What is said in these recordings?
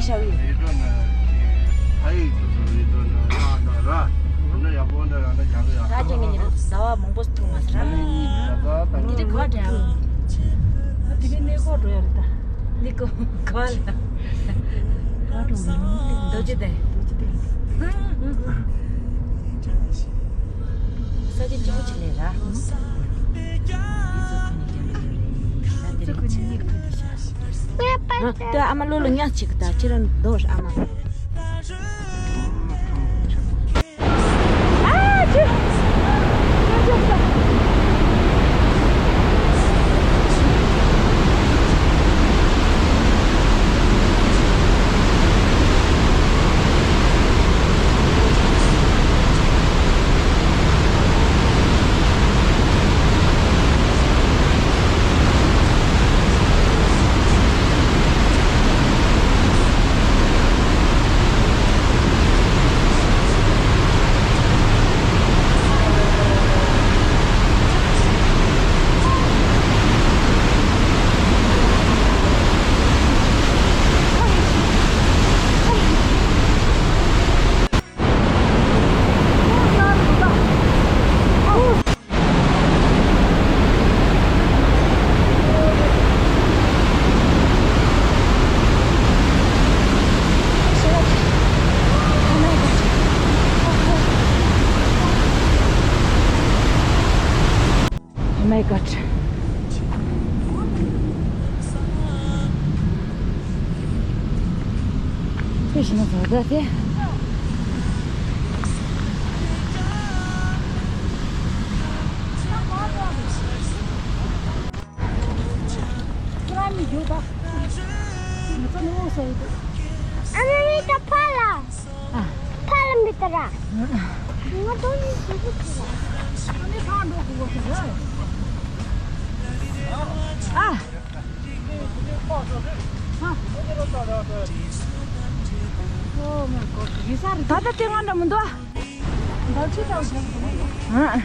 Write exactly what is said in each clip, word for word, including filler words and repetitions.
ཤ་བའི། རི་ཁྲོད་ན་ཕ་ཡིག་ཏུ་རི་ཁྲོད་ན་ར་ན་ར། ད་ནི་ཡག་པོ་འདྲ་ཡང་ན་ཡག་ཡག་ད་ཅི་ནི་ཟླ་བ་མང་པོ་ཐུག་མ་ཟ་ར། ད་ད་ད་འདི་རི་ག་འདྲ། ད་དེ་ནི་གནས་སྐོར་འགྲོ་ཡ་རེད་ད། འདི་གོ་ག་ལ། ག་འགྲོ་རེད། རྡོ་རྗེ་གདན། རྡོ་རྗེ་གདན། ས་ཆ་ལྕི་པོ་ཅིག་ལས་ར། ཨ་ཏེ་ཨ་མ་ལོ་ལོ་ཉག་ཅིག་ད་ཁྱེད་རང་འདོར་ཨ་མ། Oh my god. ཨ་མ་མི་ད་ཕ་ལ། ཨ། ཕ་ལ་མི་ད་ར། ང་དོ་ནི་ཞིག་གི་ཕ་ལ། ཨ་ནི་ཕ་འགྲོ་དགོས་པ་ཟེར། ཨ། ཨ། Oh my god. ད་ལྟ་དེ་ང་འདྲ་མི་འདུག་ཨ།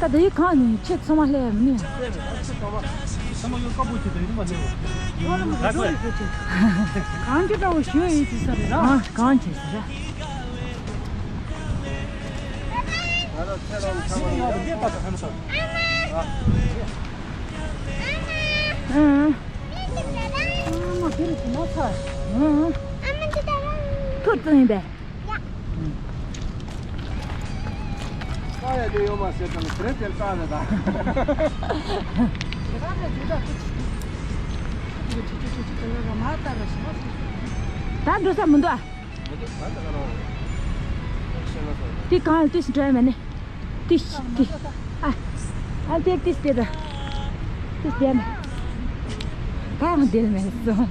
ད་དེའི་གང་ནས་ཁྱེད་ཚང་མ་སླེབས་ཡ་མིན། གང་ཅི་འདྲ་བོ་ཞུ་ཡིན་ཅི་ས་རེད་ར། གང་ཅི་ཟེར་ར། ཨང་། ཨང་། ཨང་། ཐུར་བཙོང་ཡིན་པས། ཀ་ཡ་དེ་ཡོད་མ་ཟེར་དང་དེ་དེར་ཀ་རེད་ད། ད་འགྲོ་ས་མི་འདུག་ཨ། དེ་གང་ལ་དུས་སུ་འགྲོ་ཡ་མེད་ནི། དེ་ཤི་དེ། ཨ། ཨ་དེ་དེ་དེ་ད། དེ་དེ་ན། གང་དེ་ལ་མེད་སོང་།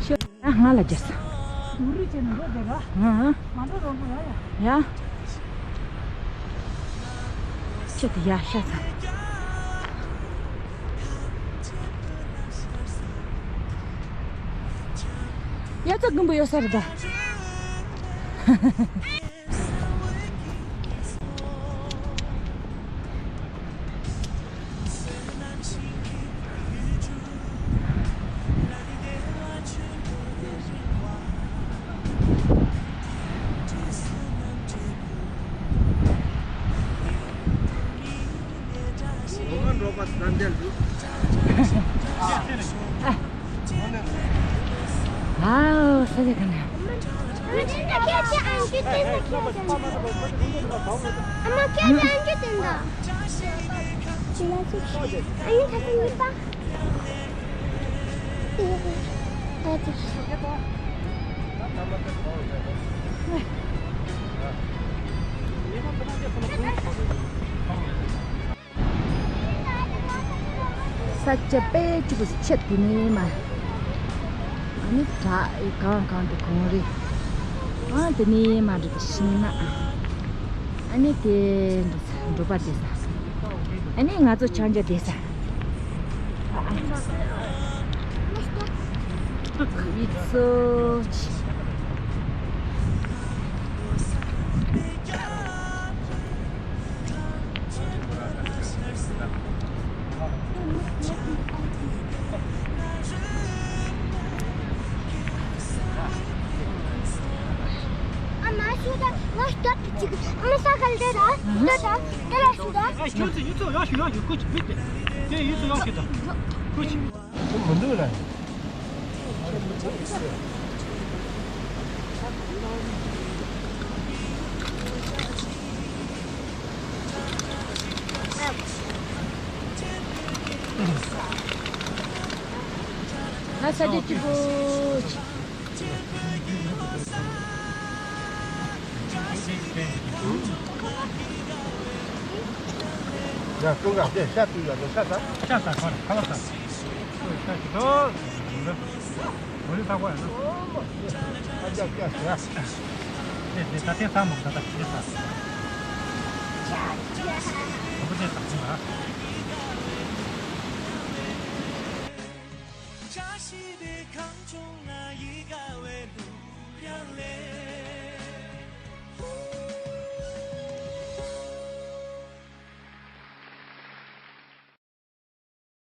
ཤོ། ང་ལ་རྒྱབ་སོང་། ཡ། ཁྱེད་དེ་ཡ་ཤ་ཚ། ཡ་ཚ་དགུན་པོ་ཡོད་ས་རེད་ད། ཨའོ། ས་ཆ་ག་ན། ས་ཆ་དཔེ་སྐྱིད་པོ་ཆེ། དེ་ནས་མར་ཨ་ནི་བྲག་གང་གང་དེ་གངས་རི། ཨ་དེ་ནས་མར་འགྲོ་དེ་ཤིང་ནགས། ཨ་ ནི་དེ་འགྲོ་པ་དེ་ས། ཨ་ནི་ང་ཚོ་ཆང་རྒྱ་དེ་ས། ཨ་ཨ། ཚོ་ཆི། ཨ་མ་ཤུ་ད་ང་སྟོད་དུ་ཅིག་ཨ་མ་ས་གལ་ཏེ་ར་ད་ད་དེ་ལ་ཤུ་ད། ཨ་ཡུ་ཚོ་ཡུ་ཚོ་ཡོ་ཤུ་ཡོ་ཤུ་ཁུ་ཅི་བིད་དེ་ཡུ་ཚོ་ཡོ་ཤུ་ད་ཁུ་ཅི། མི་འདུག་ལ། ང་ས་ཆ་གཅིག་པོ། ཡ་ཀྲུང་དཀར་དེ་ཤ་བཏུལ་ཡ་ནི་ཤ་ཟ། ཤ་ཟ་ག་རེ་ཁ་ལག་ཟ། ཤ་ཅིག་ཏུ། འོ་ལེ་ཐག་པ་ཡ་ན། ཨ་ཅག་ཅག་ཟ། དེ་དེ་ད་དེ་ཟ་མོ་ད་ད་དེ་ཟ། དང་པོ་དེ་ཟ་ཟིན་ལ།